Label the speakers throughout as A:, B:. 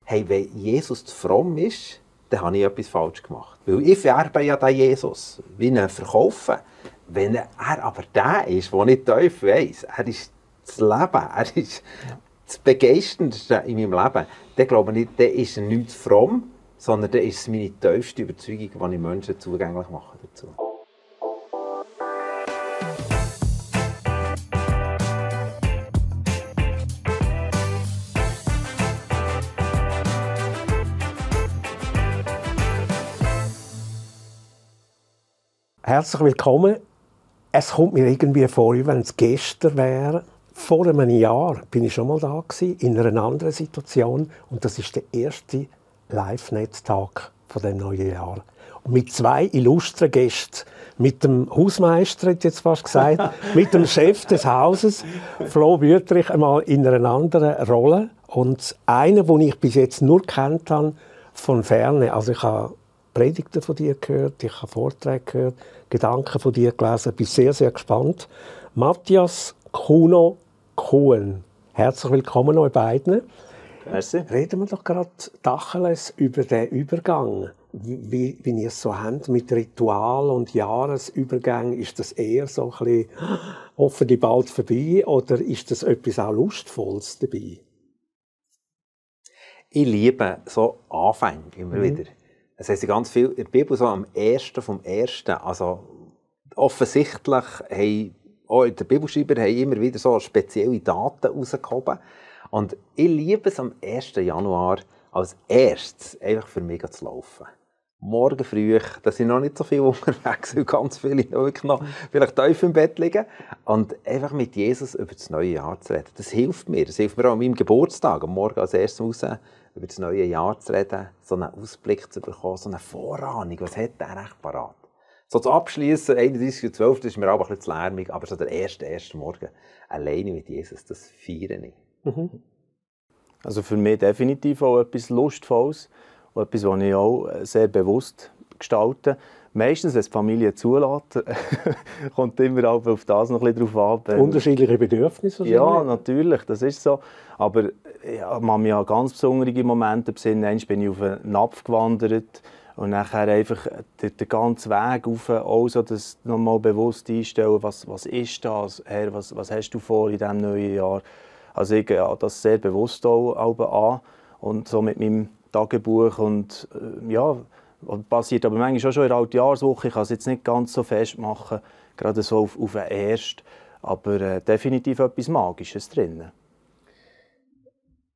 A: hey, wenn Jesus zu fromm ist, dann habe ich etwas falsch gemacht. Weil ich vererbe ja den Jesus, wie ihn verkaufen. Wenn er aber der ist, der nicht tief weiss, er ist das Leben, er ist das Begeisterndste in meinem Leben, dann glaube ich, dann ist er nicht fromm, sondern dann ist es meine tiefste Überzeugung, die ich Menschen zugänglich mache dazu.
B: Herzlich willkommen. Es kommt mir irgendwie vor, wie wenn es gestern wäre. Vor einem Jahr bin ich schon mal da gewesen, in einer anderen Situation. Und das ist der erste Live-Netztag von dem neuen Jahr. Und mit zwei illustren Gästen. Mit dem Hausmeister, hätte ich jetzt fast gesagt, mit dem Chef des Hauses, Flo Wüthrich, einmal in einer anderen Rolle. Und einen, den ich bis jetzt nur kennt habe, von Ferne. Also ich habe Predigten von dir gehört, ich habe Vorträge gehört, Gedanken von dir gelesen, bin sehr, sehr gespannt. Matthias Kuno Kuhn, herzlich willkommen euch beiden.
C: Merci.
B: Reden wir doch gerade Tacheles über den Übergang, wie ihr es so habt mit Ritual und Jahresübergang. Ist das eher so ein bisschen hoffentlich bald vorbei oder ist das etwas auch Lustvolles dabei?
A: Ich liebe so Anfänge immer wieder. Es heisst ganz viel in der Bibel so am Ersten vom Ersten. Also offensichtlich haben auch die Bibelschreiber haben immer wieder so spezielle Daten rausgehoben. Und ich liebe es am 1. Januar als erstes einfach für mich zu laufen. Morgen früh, da sind noch nicht so viele unterwegs, weil ganz viele wirklich noch vielleicht tief im Bett liegen. Und einfach mit Jesus über das neue Jahr zu reden. Das hilft mir. Das hilft mir auch an meinem Geburtstag, am Morgen als erstes raus, über das neue Jahr zu reden, so einen Ausblick zu bekommen, so eine Vorahnung. Was hat der echt parat? So zu abschließen, 31.12. das ist mir auch ein bisschen zu lärmig, aber so der erste Morgen alleine mit Jesus, das feiere ich.
C: Also für mich definitiv auch etwas Lustvolles. Und etwas, was ich auch sehr bewusst gestalte. Meistens, wenn es die Familie zulässt, kommt immer auch auf das noch ein bisschen drauf an.
B: Unterschiedliche Bedürfnisse?
C: Ja, natürlich, das ist so. Aber ja, man hat ja ganz besondere Momente besinnen. Einmal bin ich auf einen Napf gewandert und nachher einfach den ganzen Weg rauf, auch so das nochmal bewusst einstellen, was ist das, Herr, was hast du vor in diesem neuen Jahr. Also ich gehe das sehr bewusst auch an und so mit meinem Tagebuch und ja, passiert aber manchmal schon in der Altjahrswoche. Ich kann es jetzt nicht ganz so festmachen, gerade so auf den ersten, aber definitiv etwas Magisches drin.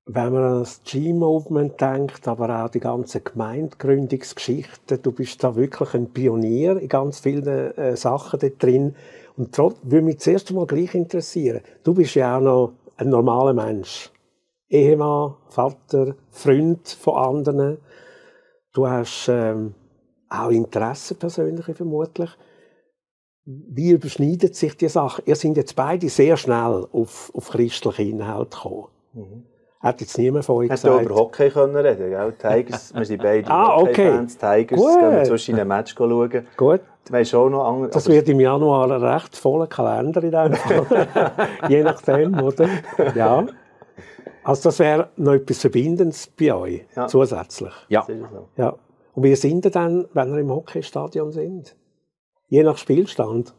B: Wenn man an das G-Movement denkt, aber auch die ganzen Gemeindegründungsgeschichten, du bist da wirklich ein Pionier in ganz vielen Sachen dort drin. Und trotzdem würde mich zuerst einmal gleich interessieren, du bist ja auch noch ein normaler Mensch. Ehemann, Vater, Freund von anderen. Du hast auch Interessen persönliche vermutlich. Wie überschneiden sich die Sachen? Ihr seid jetzt beide sehr schnell auf christliche Inhalte gekommen. Hat jetzt niemand von euch gesagt.
C: Hätte über Hockey können reden, gell? Tigers, wir sind beide
B: Okay.
C: Hockey-Fans. Tigers,
B: Gut.
C: gehen wir zwischen ein Match schauen.
B: Gut.
C: Weißt auch noch andere,
B: das wird im Januar ein recht voller Kalender in dem Fall. Je nachdem, oder? Ja. Also das wäre noch etwas Verbindendes bei euch, zusätzlich.
A: Ja.
B: Ja. Und wie sind ihr dann, wenn ihr im Hockeystadion sind? Je nach Spielstand?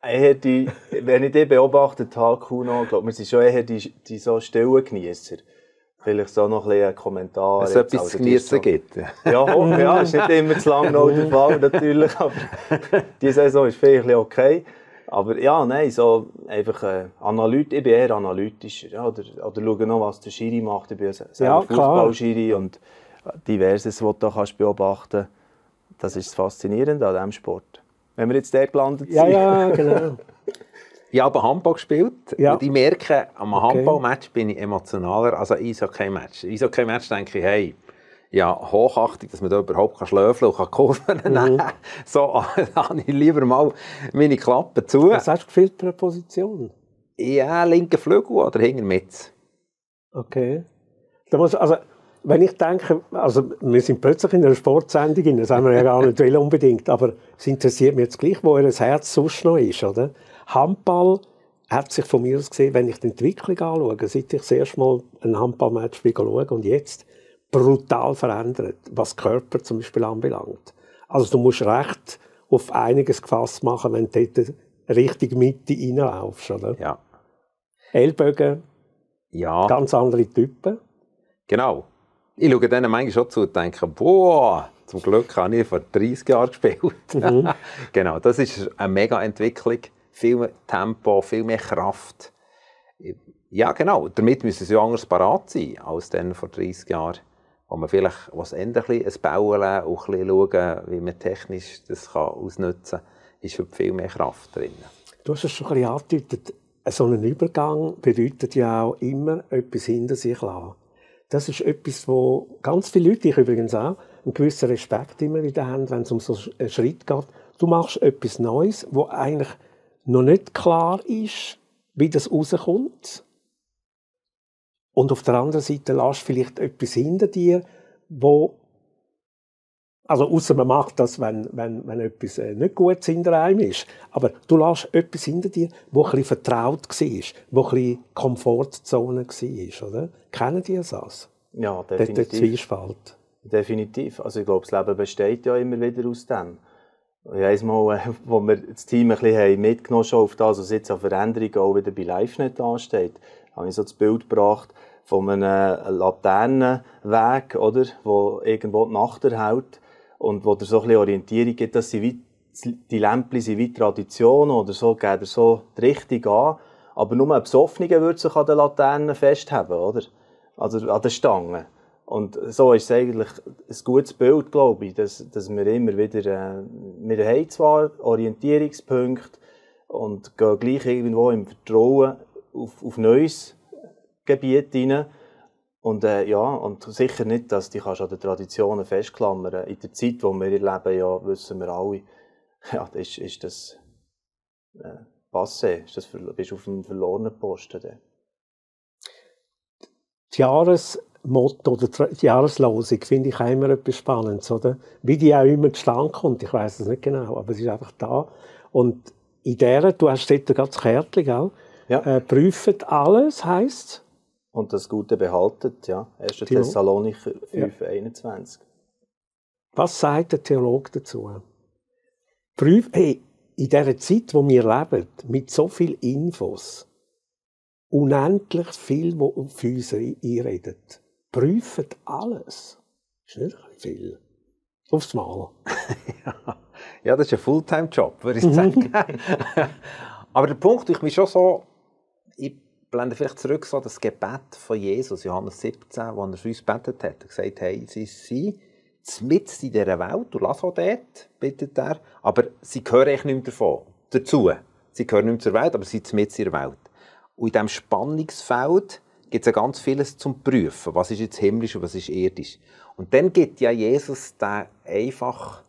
C: Wenn ich die beobachtet habe, Kuno, glaube wir sind schon eher die so stillen Genießer. Vielleicht so noch ein bisschen ein Kommentar.
A: Dass es etwas zu genießen gibt.
C: Ja, ist nicht immer zu lang noch der Fall, natürlich. Aber die Saison ist vielleicht okay. Aber ja, nein, so einfach ich bin eher analytischer. Ja, oder schaue noch, was der Schiri macht. Ich bin selber Fußballschiri und diverses, was du da beobachten kannst. Das ist das Faszinierende an diesem Sport. Wenn wir jetzt dort gelandet sind.
B: Ja, genau.
A: Ich habe Handball gespielt.
B: Ja.
A: Und ich merke, am Handballmatch bin ich emotionaler als ein Eishockey-Match. Eishockey-Match denke ich, hey, ja, Hochachtung, dass man da überhaupt schlöfeln und Kurven nehmen kann. So habe ich lieber mal meine Klappe zu.
B: Was hast du gespielt für eine Position?
A: Ja, linker Flügel oder hinter mit.
B: Okay. Also, wenn ich denke, also wir sind plötzlich in einer Sportsendung, das haben wir ja gar nicht unbedingt, aber es interessiert mich jetzt gleich, wo euer Herz sonst noch ist, oder? Handball hat sich von mir aus gesehen, wenn ich die Entwicklung anschaue, seit ich das erste Mal ein Handballmatch schaue und jetzt, brutal verändert, was Körper zum Beispiel anbelangt. Also du musst recht auf einiges gefasst machen, wenn du dort Richtung Mitte reinlaufst, oder?
A: Ja.
B: Ellbogen,
A: Ja.
B: ganz andere Typen.
A: Genau. Ich schaue denen manchmal schon zu und denke, boah, zum Glück habe ich vor 30 Jahren gespielt. Genau, das ist eine mega Entwicklung. Viel mehr Tempo, viel mehr Kraft. Ja, genau. Damit müssen sie anders parat sein als dann vor 30 Jahren. Wo man vielleicht was ein bauen und ein bisschen schauen, wie man technisch das ausnutzen kann, ist heute viel mehr Kraft drin.
B: Du hast es schon ein bisschen angedeutet. So ein Übergang bedeutet ja auch immer etwas hinter sich lassen. Das ist etwas, wo ganz viele Leute, ich übrigens auch, einen gewissen Respekt immer wieder haben, wenn es um so einen Schritt geht. Du machst etwas Neues, wo eigentlich noch nicht klar ist, wie das rauskommt. Und auf der anderen Seite lässt du vielleicht etwas hinter dir, wo, also ausser man macht das, wenn etwas nicht gut hinter einem ist. Aber du lässt etwas hinter dir, wo ein bisschen vertraut war, wo ein bisschen Komfortzone war, oder? Kennen die das?
C: Ja, definitiv.
B: Der Zwiespalt.
C: Definitiv. Also ich glaube, das Leben besteht ja immer wieder aus dem. Ich weiss mal, wo wir das Team ein bisschen mitgenommen haben auf das, was jetzt an Veränderungen auch wieder bei LiveNet ansteht, habe ich so das Bild gebracht von einem Laternenweg, oder, wo irgendwo die Nacht erhält und wo dir so ein bisschen Orientierung gibt, dass die Lämpchen sind wie Traditionen oder so, geben so die Richtung an, aber nur ein Besoffener würde sich an den Laternen festhalten, oder? Also an den Stangen. Und so ist es eigentlich ein gutes Bild, glaube ich, dass wir immer wieder, wir haben zwar Orientierungspunkte und gehen gleich irgendwo im Vertrauen auf neues Gebiet hinein. Und, ja, und sicher nicht, dass du an den Traditionen festklammern. In der Zeit, die wir leben, ja, wissen wir alle, ja, ist das passé, bist du auf dem verlorenen Posten. Dann.
B: Das Jahresmotto oder die Jahreslosung finde ich auch immer etwas Spannendes, oder? Wie die auch immer zustande kommt, ich weiss es nicht genau, aber es ist einfach da. Und in der, du hast dort gerade das Kärtchen, gell?
C: Ja.
B: Prüft alles, heisst?
C: Und das Gute behaltet, ja. 1. Thessalonicher 5,21.
B: Was sagt der Theologe dazu? Hey, in dieser Zeit, wo wir leben, mit so vielen Infos, unendlich viel, was auf uns einredet. Prüft alles. Das ist nicht ein bisschen viel. Aufs Mal.
A: Ja, das ist ein Fulltime-Job, würde ich sagen. Aber der Punkt, ich bin schon so, ich blende vielleicht zurück so das Gebet von Jesus, Johannes 17, wo er für uns gebetet hat. Er gesagt, hey, sie sind mitten in dieser Welt, und lass auch dort, bittet er, aber sie gehören echt nicht mehr dazu. Sie gehören nicht mehr zur Welt, aber sie sind mitten in der Welt. Und in diesem Spannungsfeld gibt es ja ganz vieles zum Prüfen. Was ist jetzt himmlisch und was ist irdisch? Und dann gibt ja Jesus den einfach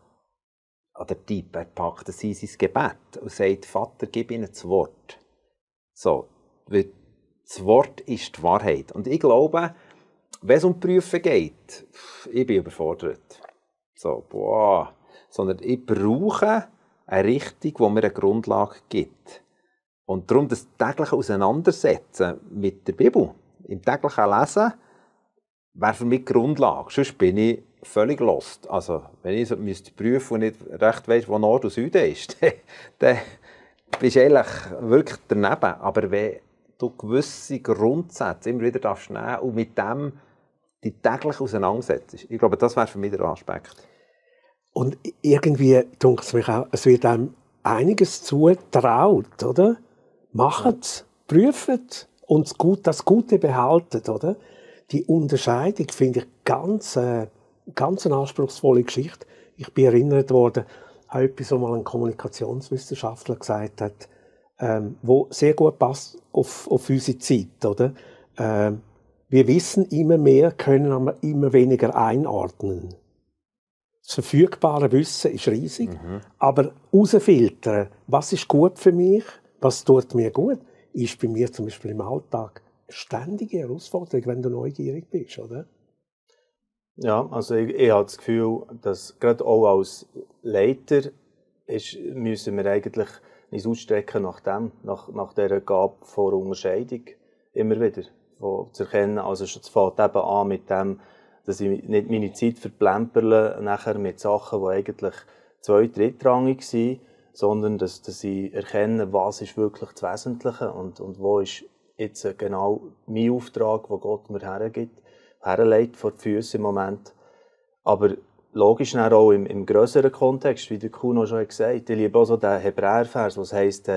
A: an der Typ, er packt es in sein Gebet und sagt, Vater, gib ihnen das Wort. So, weil das Wort ist die Wahrheit. Und ich glaube, wenn es um Prüfen geht, ich bin überfordert. So, boah. Sondern ich brauche eine Richtung, die mir eine Grundlage gibt. Und darum das tägliche Auseinandersetzen mit der Bibel, im täglichen Lesen, wäre für mich die Grundlage. Sonst bin ich völlig lost. Also, wenn ich so prüfen und nicht recht weiss, wo Nord und Süden ist, dann bist du eigentlich wirklich daneben. Aber wenn du gewisse Grundsätze immer wieder nehmen darfst und mit dem die täglich auseinandersetzt, ich glaube, das wäre für mich der Aspekt.
B: Und irgendwie denke es mich auch, es wird einem einiges zutraut, oder? Macht, prüft und das Gute behaltet, oder? Die Unterscheidung finde ich ganz eine anspruchsvolle Geschichte. Ich bin erinnert worden an etwas, was mal ein Kommunikationswissenschaftler gesagt hat, wo sehr gut passt auf unsere Zeit, oder? Wir wissen immer mehr, können aber immer weniger einordnen. Das verfügbare Wissen ist riesig, aber herausfiltern, was ist gut für mich, was tut mir gut, ist bei mir zum Beispiel im Alltag eine ständige Herausforderung, wenn du neugierig bist, oder?
C: Ja, also ich habe das Gefühl, dass gerade auch als Leiter müssen wir eigentlich uns ausstrecken nach dem, nach dieser Gabe von Unterscheidung. Immer wieder. Zu erkennen, also es fängt eben an mit dem, dass ich nicht meine Zeit verplemperle, nachher mit Sachen, die eigentlich zweit-drittrangig sind, sondern dass ich erkenne, was ist wirklich das Wesentliche und wo ist jetzt genau mein Auftrag, den Gott mir herlegt vor die Füße im Moment. Aber logisch dann auch im grösseren Kontext, wie der Kuno schon gesagt hat. Ich liebe auch so den Hebräervers, was heisst,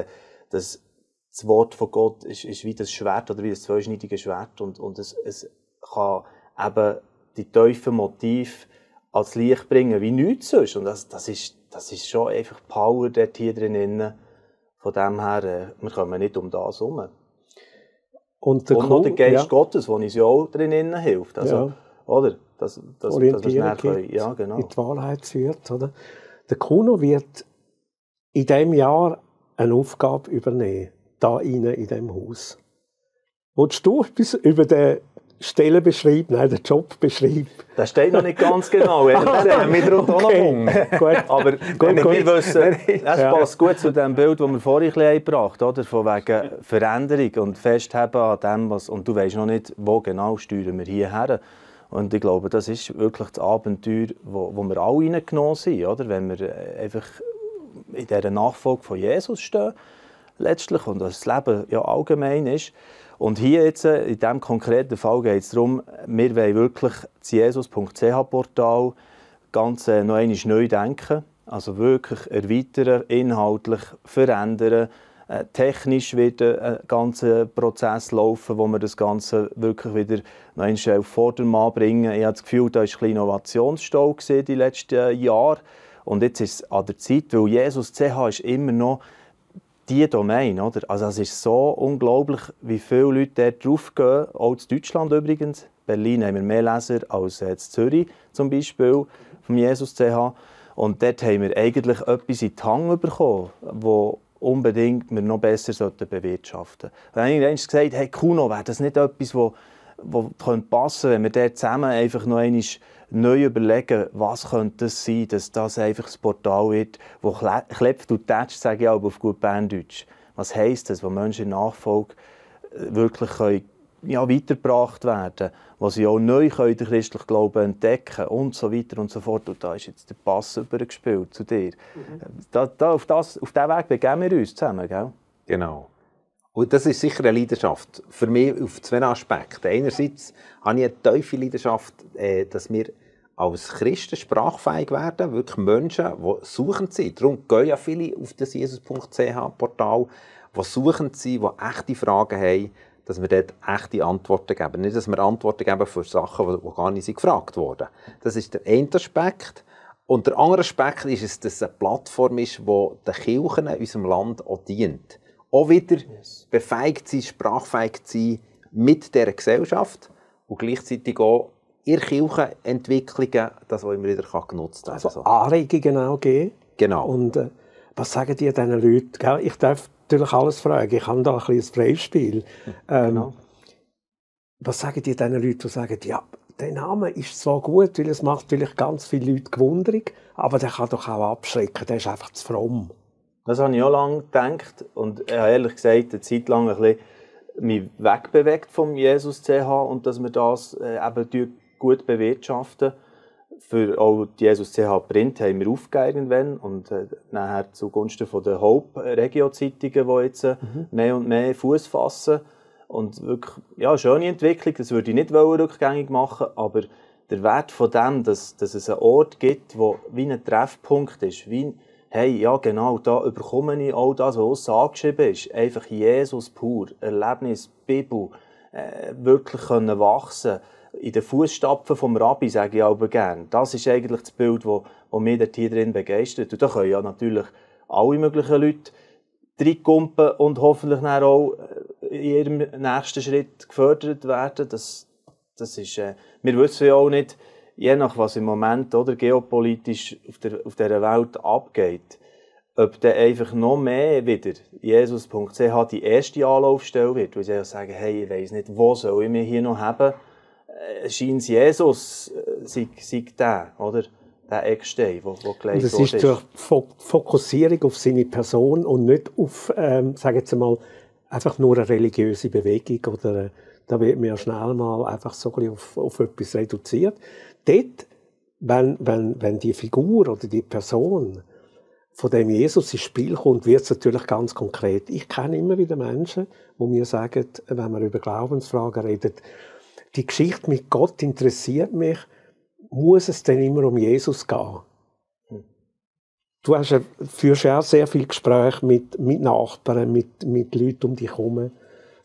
C: dass das Wort von Gott ist wie das Schwert oder wie das zweischneidige Schwert und es kann eben die tiefen Motive ans Licht bringen, wie nichts sonst. Und das ist schon einfach Power dort hier drin. Von dem her, wir kommen nicht um das herum. Und noch der Geist Gottes, der uns ja auch drin hilft. Also, oder? Dass wir schnell können. Ja, genau.
B: In die Wahrheit führt. Oder? Der Kuno wird in diesem Jahr eine Aufgabe übernehmen, da in diesem Haus. Willst du etwas über den Stellenbeschreib, den Jobbeschreib?
C: Das steht noch nicht ganz genau. Wir auch noch um. Aber wir wissen, es passt gut zu dem Bild, das wir vorhin gebracht haben, von wegen Veränderung und Festhalten an dem, was. Und du weißt noch nicht, wo genau steuern wir hierher. Und ich glaube, das ist wirklich das Abenteuer, wo wir alle reingenommen sind, oder? Wenn wir einfach in dieser Nachfolge von Jesus stehen, letztlich, und das Leben ja allgemein ist. Und hier jetzt, in diesem konkreten Fall geht es darum, wir wollen wirklich das jesus.ch-Portal ganz noch einmal neu denken, also wirklich erweitern, inhaltlich verändern. Technisch wird ein ganzer Prozess laufen, wo wir das Ganze wirklich wieder noch einmal auf Vordermann bringen. Ich habe das Gefühl, da war ein bisschen Innovationsstau in den letzten Jahren. Und jetzt ist es an der Zeit, weil Jesus.ch ist immer noch die Domain, oder? Also es ist so unglaublich, wie viele Leute dort drauf gehen, auch in Deutschland übrigens. In Berlin haben wir mehr Leser als in Zürich zum Beispiel, vom Jesus.ch. Und dort haben wir eigentlich etwas in die Hand bekommen, wo unbedingt wir noch besser bewirtschaften sollten. Dann habe ich irgendwann gesagt, hey Kuno, wäre das nicht etwas, wo passen könnte, wenn wir dort zusammen einfach noch einmal neu überlegen, was könnte das sein, dass das einfach das Portal wird, das klebt und tätscht, sage ich auch auf gut Berndeutsch. Was heisst das, wo Menschen in Nachfolge wirklich können, weitergebracht werden, wo sie auch neu den christlichen Glauben entdecken und so weiter und so fort. Und da ist jetzt der Pass übergespielt zu dir. Auf diesen Weg begeben wir uns zusammen, gell?
A: Genau. Und das ist sicher eine Leidenschaft. Für mich auf zwei Aspekte. Einerseits habe ich eine tiefe Leidenschaft, dass wir als Christen sprachfähig werden, wirklich Menschen, die suchend sind. Darum gehen ja viele auf das jesus.ch-Portal, die suchend sind, die echte Fragen haben, dass wir dort echte Antworten geben. Nicht, dass wir Antworten geben für Sachen, die gar nicht gefragt wurden. Das ist der eine Aspekt. Und der andere Aspekt ist, dass es eine Plattform ist, die den Kirchen in unserem Land auch dient. Auch wieder befähigt sein, sprachfähig sein mit dieser Gesellschaft und gleichzeitig auch in Kirchenentwicklungen, das auch immer wieder genutzt werden kann.
B: Also Anregungen auch geben.
A: Genau.
B: Und was sagen die diesen Leuten? Ich darf natürlich alles fragen, ich habe da ein bisschen ein Freispiel.
C: Genau.
B: Was sagen die diesen Leuten, die sagen, ja, der Name ist so gut, weil es macht natürlich ganz viele Leute gewundrig, aber der kann doch auch abschrecken, der ist einfach zu fromm.
C: Das habe ich auch lange gedacht und ich habe ehrlich gesagt eine Zeit lang ein bisschen mich wegbewegt vom Jesus.ch und dass wir das eben gut bewirtschaften. Für auch die Jesus.ch Print haben wir aufgegeben und nachher zugunsten von der Hope-Regio-Zeitungen, die jetzt mehr und mehr Fuß fassen. Und wirklich, ja, schöne Entwicklung, das würde ich nicht rückgängig machen, aber der Wert von dem, dass es einen Ort gibt, der wie ein Treffpunkt ist, wie hey, ja genau, da bekomme ich auch das, was uns angeschrieben ist. Einfach Jesus pur, Erlebnis, Bibel, wirklich können wachsen. In den Fußstapfen vom Rabbi, sage ich aber gerne. Das ist eigentlich das Bild, das mich dort hier drin begeistert. Und da können ja natürlich alle möglichen Leute reinkumpen und hoffentlich dann auch in ihrem nächsten Schritt gefördert werden. Das ist, wir wissen ja auch nicht, je nach was im Moment oder geopolitisch auf dieser Welt abgeht, ob dann einfach noch mehr wieder Jesus.ch die erste Anlaufstelle wird, wo sie sagen, hey, ich weiss nicht, wo soll ich mich hier noch haben, scheint Jesus sei der, oder? der Eckstein, der gelegt wurde.
B: Das ist durch Fokussierung auf seine Person und nicht auf, sage jetzt mal, einfach nur eine religiöse Bewegung oder da wird mir schnell mal einfach so ein bisschen auf etwas reduziert. Dort, wenn die Figur oder die Person von dem Jesus ins Spiel kommt, wird es natürlich ganz konkret. Ich kenne immer wieder Menschen, die mir sagen, wenn wir über Glaubensfragen reden, die Geschichte mit Gott interessiert mich, muss es denn immer um Jesus gehen? Du führst ja auch sehr viele Gespräche mit Nachbarn, mit Leuten um dich herum.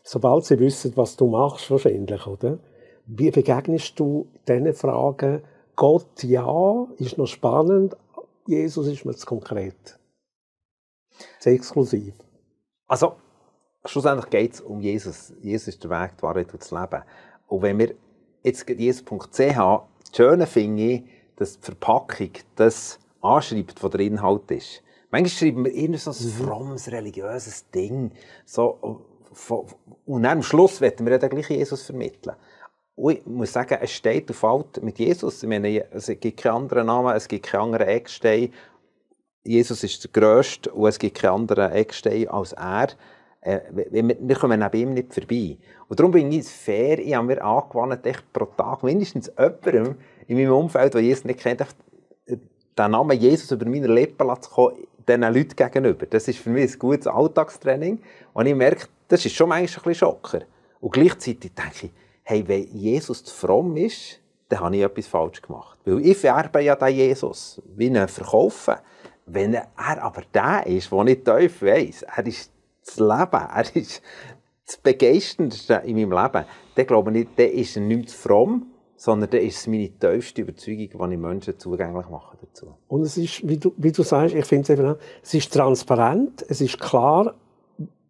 B: Sobald sie wissen, was du machst, wahrscheinlich, oder? Wie begegnest du diesen Fragen? Gott, ja, ist noch spannend. Jesus ist mir zu konkret. Zu exklusiv.
A: Also, schlussendlich geht es um Jesus. Jesus ist der Weg, die Wahrheit und das Leben. Und wenn wir jetzt jesus.ch, das Schöne finde ich, dass die Verpackung das anschreibt, was der Inhalt ist. Manchmal schreiben wir irgendwie so ein frommes, religiöses Ding. So, und dann am Schluss wollen wir den gleichen Jesus vermitteln. Und ich muss sagen, es steht und fällt mit Jesus. Ich meine, es gibt keinen anderen Namen, es gibt keinen anderen Eckstein. Jesus ist der Grösste und es gibt keinen anderen Eckstein als er. Wir kommen neben ihm nicht vorbei. Und darum bin ich fair, ich habe mir angewandt, echt pro Tag mindestens jemandem in meinem Umfeld, der Jesus nicht kennt, den Namen Jesus über meine Lippen zu kommen, diesen Leuten gegenüber. Das ist für mich ein gutes Alltagstraining. Und ich merke, das ist schon manchmal ein bisschen Schocker. Und gleichzeitig denke ich, hey, wenn Jesus zu fromm ist, dann habe ich etwas falsch gemacht. Weil ich vererbe ja den Jesus, wie ihn verkaufen. Wenn er aber der ist, der ich tief weiss, er ist das Leben, er ist das Begeisterndste in meinem Leben, dann glaube ich, dann ist er nicht mehr zu fromm, sondern dann ist es meine tiefste Überzeugung, die ich Menschen zugänglich mache dazu.
B: Und es ist, wie du sagst, ich finde es eben auch, es ist transparent, es ist klar,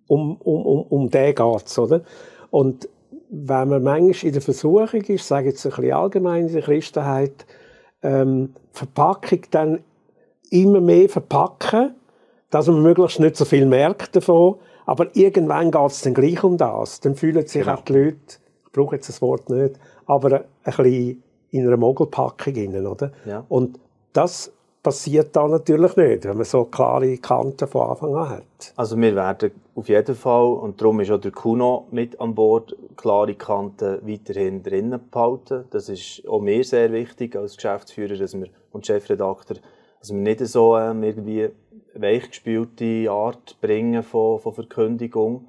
B: um den geht es, oder? Und wenn man manchmal in der Versuchung ist, sage ich jetzt ein bisschen allgemein in der Christenheit, Verpackung dann immer mehr verpacken, dass man möglichst nicht so viel merkt davon, aber irgendwann geht es dann gleich um das. Dann fühlen sich auch die Leute, ich brauche jetzt das Wort nicht, aber ein bisschen in einer Mogelpackung rein, oder?
C: Ja.
B: Und das passiert da natürlich nicht, wenn man so klare Kanten von Anfang an hat.
C: Also wir werden auf jeden Fall, und darum ist auch der Kuno mit an Bord, klare Kanten weiterhin drinnen behalten. Das ist auch mir sehr wichtig als Geschäftsführer und Chefredakteur, dass wir nicht so irgendwie weichgespülte Art bringen von Verkündigung,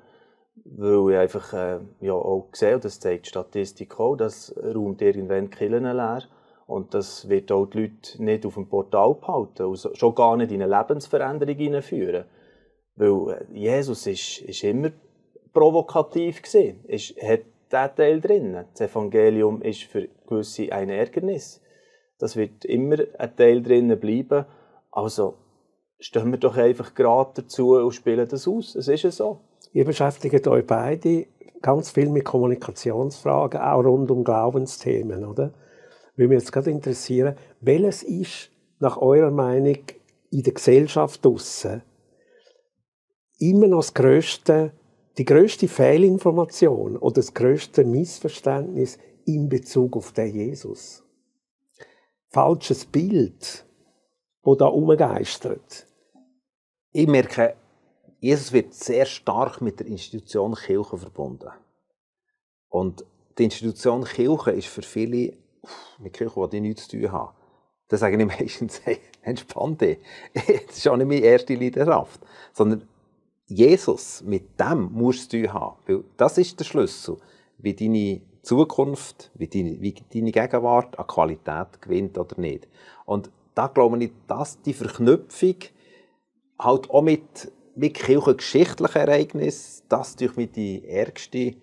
C: weil ich einfach ja, auch sehe, und das zeigt die Statistik auch, dass räumt irgendwann die Kirchen leer. Und das wird auch die Leute nicht auf dem Portal behalten, also schon gar nicht in eine Lebensveränderung hineinführen. Weil Jesus ist immer provokativ gewesen, hat diesen Teil drin. Das Evangelium ist für gewisse ein Ärgernis. Das wird immer ein Teil drinnen bleiben. Also stehen wir doch einfach gerade dazu und spielen das aus. Es ist ja so.
B: Ihr beschäftigt euch beide ganz viel mit Kommunikationsfragen, auch rund um Glaubensthemen, oder? Würde mich jetzt gerade interessieren, welches ist nach eurer Meinung in der Gesellschaft draussen immer noch die grösste Fehlinformation oder das grösste Missverständnis in Bezug auf den Jesus? Falsches Bild, das da herumgeistert.
A: Ich merke, Jesus wird sehr stark mit der Institution Kirche verbunden. Und die Institution Kirche ist für viele mit Kirche, die nichts zu tun haben. Da sage ich meistens, hey, entspann dich. Das ist auch nicht meine erste Leidenschaft. Sondern Jesus, mit dem musst du zu tun haben. Weil das ist der Schlüssel, wie deine Zukunft, wie deine Gegenwart an Qualität gewinnt oder nicht. Und da glaube ich, dass die Verknüpfung halt auch mit kirchengeschichtlichen Ereignissen, das ist natürlich mit die ärgste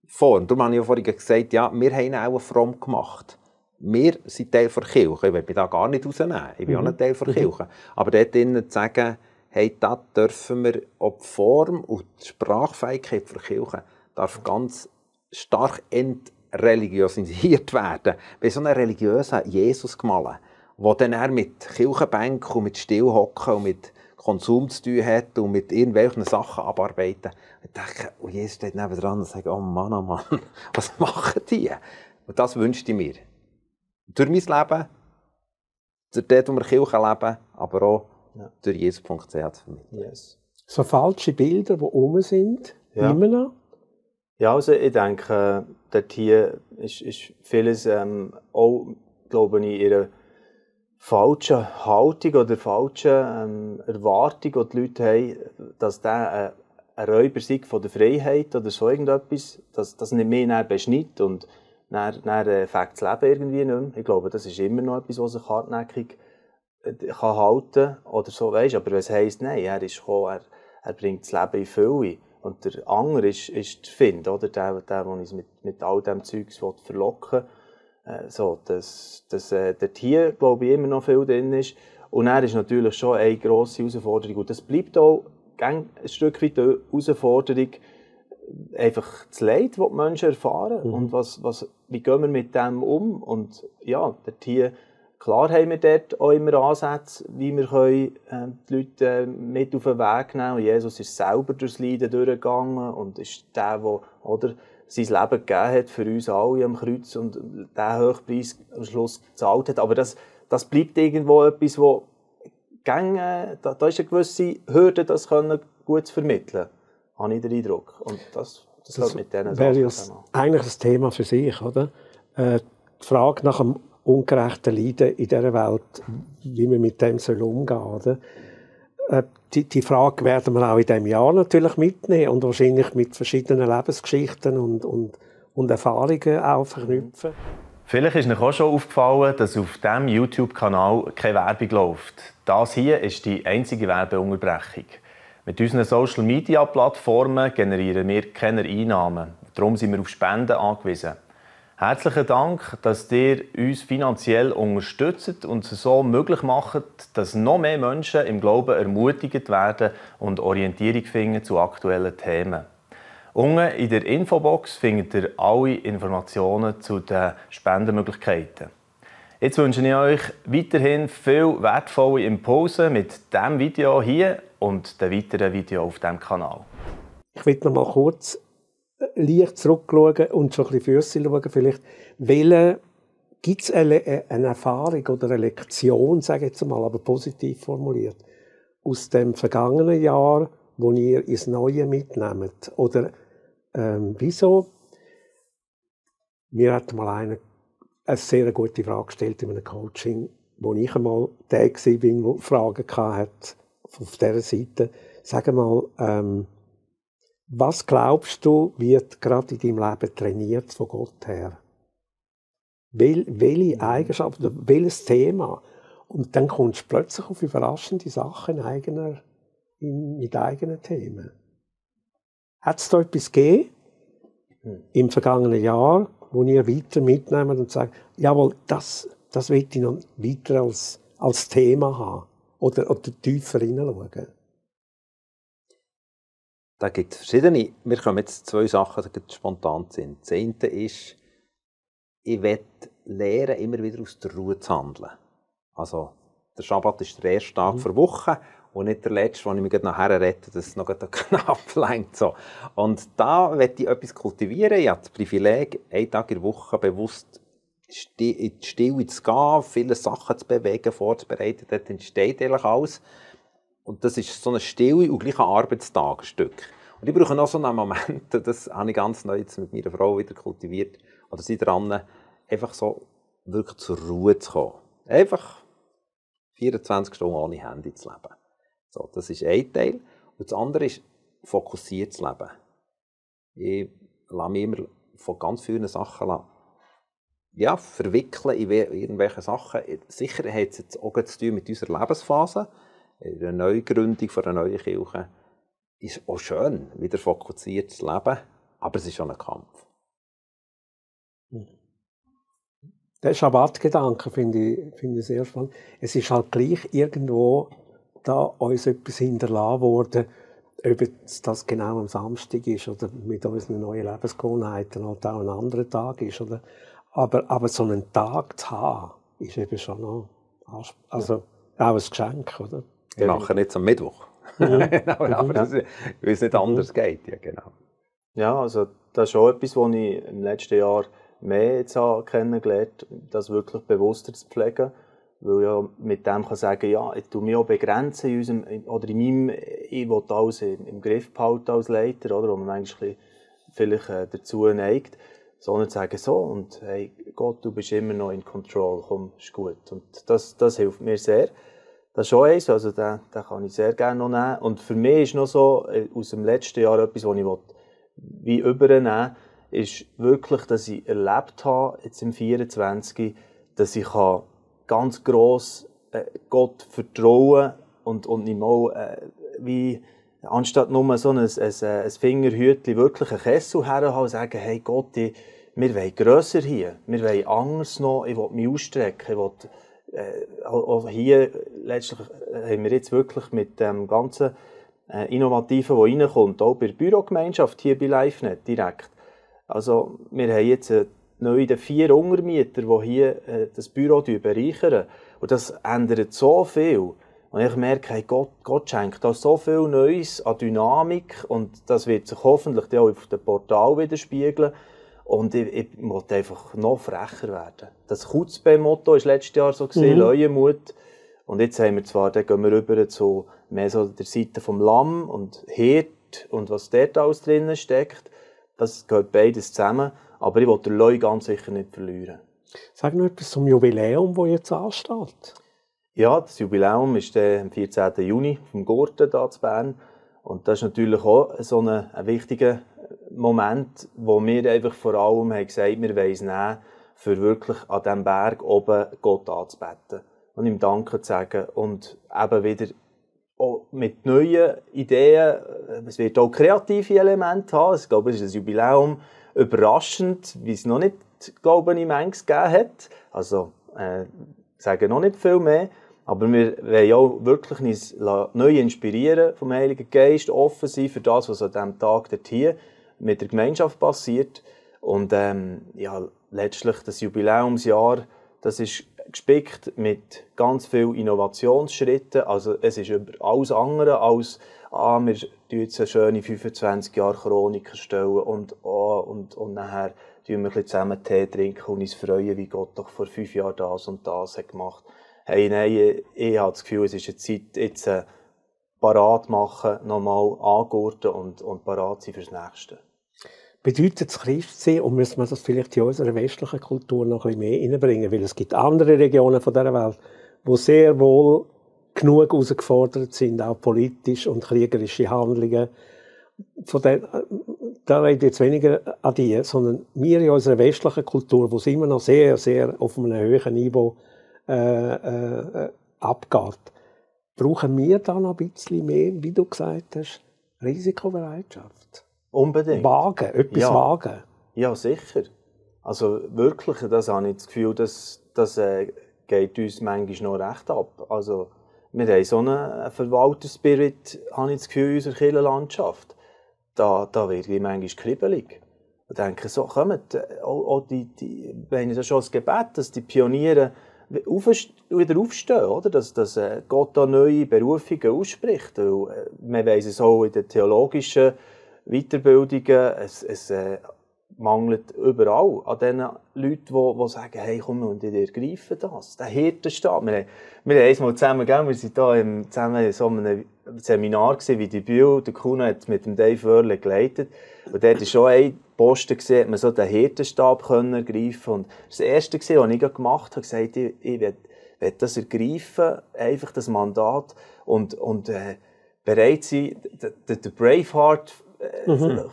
A: Form. Darum habe ich ja vorhin gesagt, ja, wir haben ihn auch fromm gemacht. Wir sind Teil der Kirche. Ich will mich da gar nicht rausnehmen. Ich bin auch nicht Teil der Kirche. Aber dort drinnen zu sagen, hey, da dürfen wir, ob die Form und die Sprachfähigkeit der Kirche darf ganz stark entreeligiosisiert werden. Bei so einem religiösen Jesus gemalt, der dann mit Kirchenbänken und mit Stillhocken und mit Konsum zu tun hat und mit irgendwelchen Sachen abarbeiten. Ich denke, oh, Jesus steht nebendran und sagt, oh Mann, was machen die? Und das wünschte ich mir. Durch mein Leben, durch dort, wo wir Kirche leben, aber auch durch Jesus.ch zu vermitteln.
C: Yes.
B: So falsche Bilder, die rum sind, immer noch?
C: Ja, also ich denke, dort hier ist vieles auch, glaube ich, in einer falschen Haltung oder falschen Erwartung, die die Leute haben, dass der ein Räuber sei von der Freiheit oder so irgendetwas, dass das nicht mehr dann beschneidet und dann fängt das Leben irgendwie nicht mehr. Ich glaube, das ist immer noch etwas, was sich hartnäckig kann halten oder so, weißt. Aber was heisst, nein, er ist gekommen, er bringt das Leben in Fülle. Und der andere ist der Find, oder? Der uns mit all dem Zeugs verlocken will. So, dass dort hier, glaube ich, immer noch viel drin ist. Und er ist natürlich schon eine grosse Herausforderung. Und das bleibt auch ein Stück weit eine Herausforderung, einfach das Leid, das die Menschen erfahren. Und wie gehen wir mit dem um? Und ja, dort hier, klar haben wir dort auch immer Ansätze, wie wir können, die Leute mit auf den Weg nehmen können. Jesus ist selber durchs Leiden durchgegangen und ist der sein Leben gegeben hat für uns alle am Kreuz und diesen Hochpreis am Schluss gezahlt hat. Aber das bleibt irgendwo etwas, wo da ist eine gewisse Hürde, das gut zu vermitteln, habe ich den Eindruck. Und das hat mit diesen
B: wäre
C: Sachen
B: eigentlich ein Thema für sich, oder? Die Frage nach dem ungerechten Leiden in dieser Welt, wie man mit dem umgehen soll, oder? Die Frage werden wir auch in diesem Jahr natürlich mitnehmen und wahrscheinlich mit verschiedenen Lebensgeschichten und Erfahrungen auch verknüpfen.
D: Vielleicht ist euch auch schon aufgefallen, dass auf diesem YouTube-Kanal keine Werbung läuft. Das hier ist die einzige Werbeunterbrechung. Mit unseren Social-Media-Plattformen generieren wir keine Einnahmen. Darum sind wir auf Spenden angewiesen. Herzlichen Dank, dass ihr uns finanziell unterstützt und es so möglich macht, dass noch mehr Menschen im Glauben ermutigt werden und Orientierung finden zu aktuellen Themen. Unten in der Infobox findet ihr alle Informationen zu den Spendenmöglichkeiten. Jetzt wünsche ich euch weiterhin viel wertvolle Impulse mit diesem Video hier und den weiteren Videos auf diesem Kanal.
B: Ich will noch mal kurz leicht zurückschauen und schon ein bisschen für sich schauen. Vielleicht, gibt es eine Erfahrung oder eine Lektion, sage ich jetzt mal, aber positiv formuliert, aus dem vergangenen Jahr, wo ihr ins Neue mitnehmt? Oder wieso? Mir hat mal einer eine sehr gute Frage gestellt in einem Coaching, wo ich einmal der war, der Fragen hatte auf dieser Seite. Sag mal, was glaubst du, wird gerade in deinem Leben trainiert von Gott her? Welche Eigenschaft, welches Thema? Und dann kommst du plötzlich auf überraschende Sachen mit eigenen Themen. Hat es da etwas gegeben im vergangenen Jahr, wo ihr weiter mitnehmt und sagt, jawohl, das will ich noch weiter als Thema haben oder tiefer hineinschauen?
A: Da gibt es verschiedene. Wir kommen jetzt zwei Sachen, die spontan sind. Das eine ist, ich will lernen, immer wieder aus der Ruhe zu handeln. Also, der Schabbat ist der erste Tag der Woche und nicht der letzte, wo ich mich nachher rette, dass es noch knapp lenkt. So. Und da will ich etwas kultivieren. Ich habe das Privileg, einen Tag in der Woche bewusst in die Stille zu gehen, viele Sachen zu bewegen, vorzubereiten. Dort entsteht eigentlich alles. Und das ist so eine stille und gleiche Arbeitstag, ein Stück. Und ich brauche noch so einen Moment, das habe ich ganz neu jetzt mit meiner Frau wieder kultiviert, oder sie dran, einfach so wirklich zur Ruhe zu kommen. Einfach 24 Stunden ohne Handy zu leben. So, das ist ein Teil. Und das andere ist, fokussiert zu leben. Ich lasse mich immer von ganz vielen Sachen verwickeln in irgendwelche Sachen. Sicher hat es jetzt auch zu tun mit unserer Lebensphase. Eine Neugründung von einer neuen Kirche ist auch schön, wieder fokussiert zu leben, aber es ist schon ein Kampf.
B: Der Schabbat-Gedanke finde ich sehr spannend. Es ist halt gleich irgendwo da uns etwas hinterlassen worden, ob das genau am Samstag ist oder mit unseren neuen Lebensgewohnheiten halt auch ein anderer Tag ist. Oder? Aber so einen Tag zu haben, ist eben schon noch auch ein Geschenk. Oder?
A: Wir machen jetzt am Mittwoch. Genau, aber weil es nicht anders geht. Ja, genau.
C: Ja, also das ist auch etwas, was ich im letzten Jahr mehr jetzt kennengelernt habe, das wirklich bewusster zu pflegen. Weil ja mit dem kann sagen, ja, ich tue mich auch begrenzen in unserem, oder in meinem, ich will alles im Griff behalten als Leiter, oder, wo man manchmal vielleicht dazu neigt, sondern zu sagen, so, und hey, Gott, du bist immer noch in Control, komm, ist gut. Und das hilft mir sehr. Das ist schon eins, also den kann ich sehr gerne noch nehmen. Und für mich ist noch so, aus dem letzten Jahr etwas, was ich wie übernehmen will, ist wirklich, dass ich erlebt habe, jetzt im 24, dass ich ganz gross Gott vertrauen und nicht mal wie anstatt nur so ein Fingerhütchen wirklich einen Kessel herhaben und sagen, hey Gott, wir wollen grösser hier, wir wollen anders noch, ich will mich ausstrecken, ich will, auch hier letztlich haben wir jetzt wirklich mit dem ganzen Innovativen, das reinkommt, auch bei der Bürogemeinschaft hier bei LiveNet direkt. Also wir haben jetzt neu 4 Untermieter, die hier das Büro bereichern. Und das ändert so viel. Und ich merke, hey, Gott schenkt da so viel Neues an Dynamik und das wird sich hoffentlich auch auf dem Portal widerspiegeln. Und ich wollte einfach noch frecher werden. Das Kutzbe-Motto war letztes Jahr so, Leuenmut. Und jetzt haben wir zwar, dann gehen wir rüber zu mehr so der Seite vom Lamm und Hirt und was dort alles drin steckt. Das gehört beides zusammen. Aber ich will den Leu ganz sicher nicht verlieren.
B: Sag noch etwas zum Jubiläum, das jetzt ansteht.
C: Ja, das Jubiläum ist am 14. Juni vom Gurten hier in Bern. Und das ist natürlich auch so ein wichtiger Moment, wo wir einfach vor allem haben gesagt, wir wollen es nehmen, für wirklich an diesem Berg oben Gott anzubeten und ihm Danke zu sagen und eben wieder auch mit neuen Ideen, es wird auch kreative Elemente haben, ich glaube, es ist ein Jubiläum, überraschend, wie es noch nicht, glaube ich, manches gegeben hat, also sagen noch nicht viel mehr, aber wir wollen auch wirklich uns neu inspirieren vom Heiligen Geist, offen sein für das, was an diesem Tag dort hier mit der Gemeinschaft passiert. Und ja, letztlich das Jubiläumsjahr, das ist gespickt mit ganz vielen Innovationsschritten. Also es ist über alles andere als wir jetzt eine schöne 25 Jahre Chronik erstellen und nachher tun wir ein bisschen zusammen Tee trinken und uns freuen, wie Gott doch vor 5 Jahren das und das hat gemacht. Hey, nein, ich habe das Gefühl, es ist eine Zeit, jetzt parat machen, nochmal angurten und parat sein fürs Nächste.
B: Bedeutet es Christsein und müssen wir das vielleicht in unserer westlichen Kultur noch ein bisschen mehr reinbringen? Weil es gibt andere Regionen dieser Welt, die sehr wohl genug herausgefordert sind, auch politisch und kriegerische Handlungen. Da rede ich jetzt weniger an die, sondern wir in unserer westlichen Kultur, wo es immer noch sehr, sehr auf einem hohen Niveau abgeht, brauchen wir da noch ein bisschen mehr, wie du gesagt hast, Risikobereitschaft.
C: Unbedingt.
B: Wagen, etwas wagen.
C: Ja, sicher. Also wirklich, das habe ich das Gefühl, das geht uns manchmal noch recht ab. Also, wir haben so einen Verwalterspirit, habe ich das Gefühl, in unserer Kirchenlandschaft. Da wird ich manchmal kribbelig. Ich denke, so kommt, auch wenn ich das schon als Gebet, dass die Pioniere wieder aufstehen, oder? Dass Gott da neue Berufungen ausspricht. Weil, wir weiss es auch in den theologischen Weiterbildungen, es mangelt überall an den Leuten, die sagen, hey, komm, und ich ergreife das. Der Hirtenstab. Wir haben einmal zusammen, wir waren da zusammen in so einem Seminar gewesen, wie die Bühl, der Kuno hat mit dem Dave Wörle geleitet. Und dort war schon ein Posten gesehen, hat man so den Hirtenstab ergreifen. Und das Erste, was ich gemacht habe, gesagt, ich will das ergreifen, einfach das Mandat und bereit sein, der Braveheart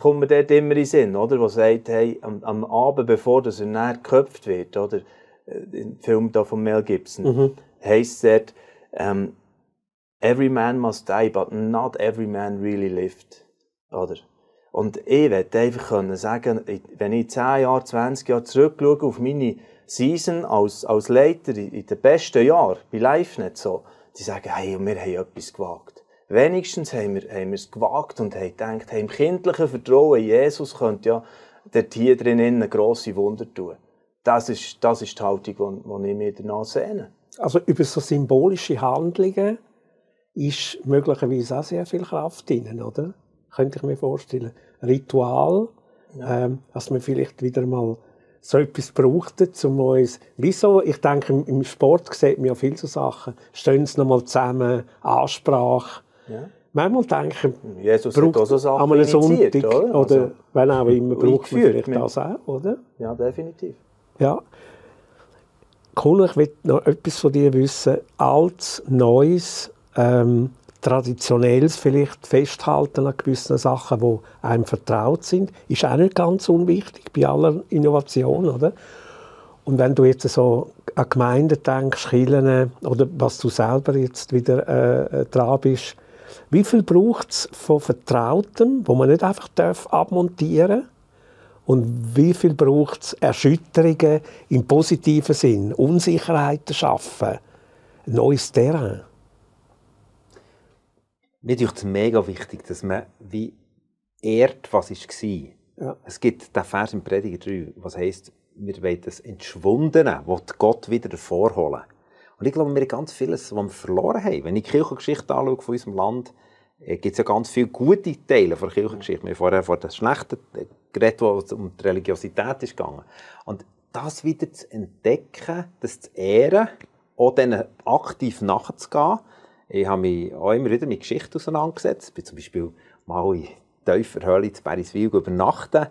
C: kommt mir dort immer in den Sinn, oder? Der sagt, hey, am Abend, bevor er näher geköpft wird, oder? Im Film da von Mel Gibson, heisst es dort, every man must die, but not every man really lived. Oder? Und ich möchte einfach sagen, wenn ich 10 Jahre, 20 Jahre zurückschaue auf meine Season als Leiter in den besten Jahren bei LiveNet, so, die sagen, hey, wir haben etwas gewagt. Wenigstens haben wir es gewagt und haben gedacht, hey, im kindlichen Vertrauen in Jesus könnte ja dort hier drinnen grosse Wunder tun. Das ist die Haltung, die ich mir danach sehne.
B: Also über so symbolische Handlungen ist möglicherweise auch sehr viel Kraft drin, oder? Könnte ich mir vorstellen. Ritual, dass man vielleicht wieder mal so etwas brauchten, um uns, wieso, ich denke, im Sport sieht man ja viele so Sachen, stehen sie nochmal zusammen, Ansprache. Ja. Manchmal denke ich,
C: Jesus hat auch so Sachen
B: an einem Sonntag
C: oder
B: also, wenn auch immer, braucht man vielleicht das auch, oder?
C: Ja, definitiv.
B: Ja. Kuno, ich will noch etwas von dir wissen. Altes, Neues, Traditionelles vielleicht festhalten an gewissen Sachen, die einem vertraut sind, ist auch nicht ganz unwichtig bei aller Innovation, oder? Und wenn du jetzt so an Gemeinden denkst, Kirchen, oder was du selber jetzt wieder dran bist, wie viel braucht es von Vertrautem, wo man nicht einfach abmontieren darf? Und wie viel braucht es Erschütterungen im positiven Sinn, Unsicherheiten schaffen, neues Terrain?
A: Mir ist es mega wichtig, dass man wie ehrt, was war. Ja. Es gibt den Vers im Prediger 3, was heisst, wir wollen das Entschwundene, das Gott wieder hervorholen. Und ich glaube, wir haben ganz vieles, was wir verloren haben. Wenn ich die Kirchengeschichte anschaue von unserem Land, gibt es ja ganz viele gute Teile von der Kirchengeschichte. Wir haben vorher von den Schlechten geredet, wo es um die Religiosität ist gegangen. Und das wieder zu entdecken, das zu ehren, auch denen aktiv nachzugehen. Ich habe mich auch immer wieder mit Geschichten auseinandergesetzt. Ich bin zum Beispiel mal in tiefer Höhle in Beriswil übernachten.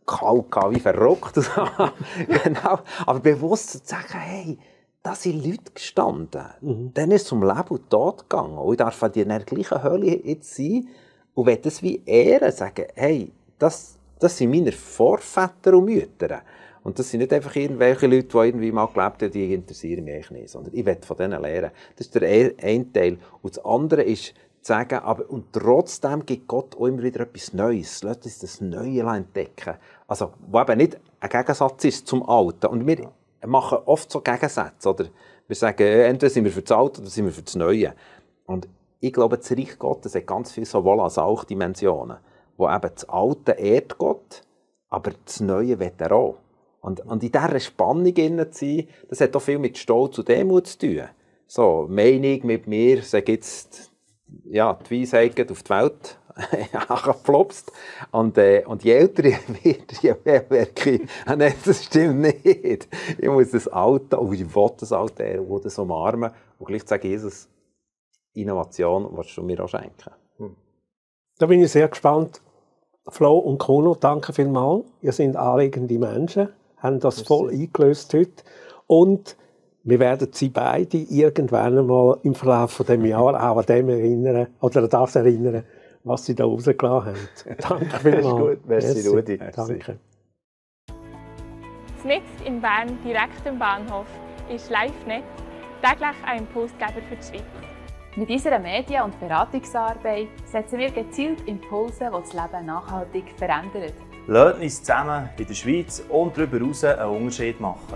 A: Kalt wie verrückt. Genau. Aber bewusst zu sagen, hey, da sind Leute gestanden. Dann ist es um Leben und Tod gegangen. Und ich darf in der gleichen Höhle jetzt sein und will das wie ehren. Sagen, hey, das sind meine Vorväter und Mütter. Und das sind nicht einfach irgendwelche Leute, die irgendwie mal gelebt haben, die interessieren mich eigentlich nicht. Sondern ich will von denen lernen. Das ist der eine Teil. Und das andere ist, zu sagen, aber und trotzdem gibt Gott auch immer wieder etwas Neues. Lasst uns das Neue entdecken. Also, wo eben nicht ein Gegensatz ist zum Alten. Und wir machen oft so Gegensätze. Oder? Wir sagen, entweder sind wir für das Alte oder sind wir für das Neue. Und ich glaube, das Reich Gottes hat ganz viele sowohl als auch Dimensionen. Wo eben das Alte ehrt Gott, aber das Neue will er auch. Und in dieser Spannung zu sein, das hat auch viel mit Stolz und Demut zu tun. So, Meinung mit mir, sage jetzt, ja, die Weisheit geht auf die Welt geflopst. Und je älter ich werde, je mehr merke ich, nein, das stimmt nicht. Ich muss das Alte, und ich will das Alte, ich will das umarmen. Und gleich sagen, Jesus, Innovation willst du mir auch schenken.
B: Da bin ich sehr gespannt. Flo und Kuno, danke vielmals. Ihr seid anregende Menschen, haben das voll eingelöst heute. Und wir werden Sie beide irgendwann einmal im Verlauf von dem Jahr auch an dem erinnern, oder an das erinnern, was Sie da rausgelassen haben. Danke vielmals.
C: Gut, merci Rudi.
B: Danke.
E: Mitten in Bern, direkt am Bahnhof, ist LiveNet täglich ein Impulsgeber für die Schweiz.
F: Mit unserer Medien- und Beratungsarbeit setzen wir gezielt Impulse, die das Leben nachhaltig verändern.
D: Lasst uns zusammen in der Schweiz und darüber hinaus einen Unterschied machen.